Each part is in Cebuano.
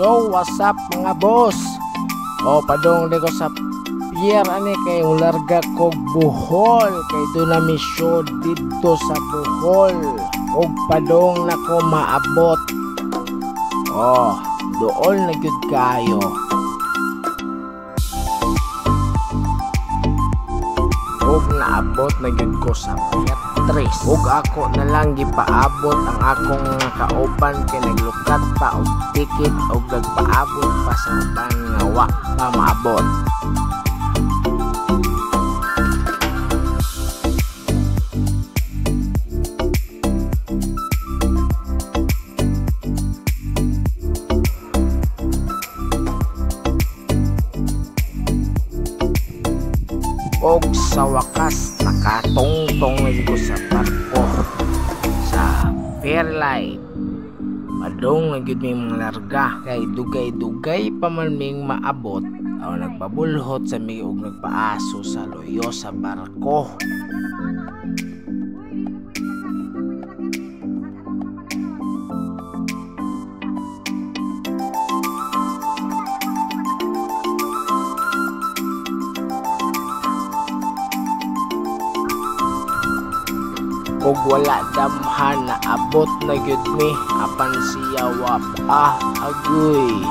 So, what's up, mga boss? O, padong di ko sa pier ani kay mularga kog Bohol kay duna mi show didto sa Bohol. Og padong nako maabot. Oh, dool na gyud kayo. Og naabot na gyud ko sa Pier 3. Og ako na lang gipaabot ang akong mga kauban kay naglukat pa og ticket og nagpaabot pa sa uban nga wa pa maabot. Og sa wakas nakatungtong na ko sa barko sa Fairlight. Padong na gyud may mga larga kay dugay-dugay pa man ming maabot aw nagpabulhot sa mi og nagpaaso sa loyo sa barko. Og wala damhan na abot na gyud mi apan siya wa pa agoy.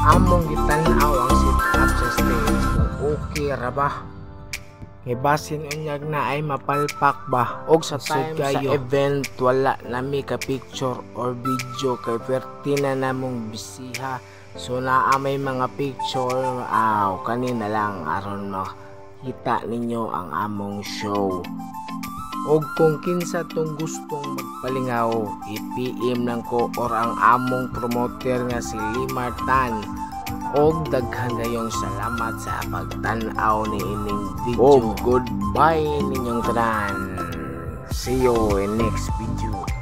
Among gitan-aw ang sit-up sa stage kung okay ra ba. Kay basin unyag na ay mapalpak ba. Og sa time sa event wala nami ka picture or video kay perti na namong bisiha. So naa may mga picture aw kanina lang aron makita ninyo ang among show. Og kung kinsa tong gustong magpalingaw, i-PM lang ko or ang among promoter nga si Limar Tan. Og daghan kayong salamat sa pagtan-aw ni ining video. Og goodbye ninyong tanan. See you in next video.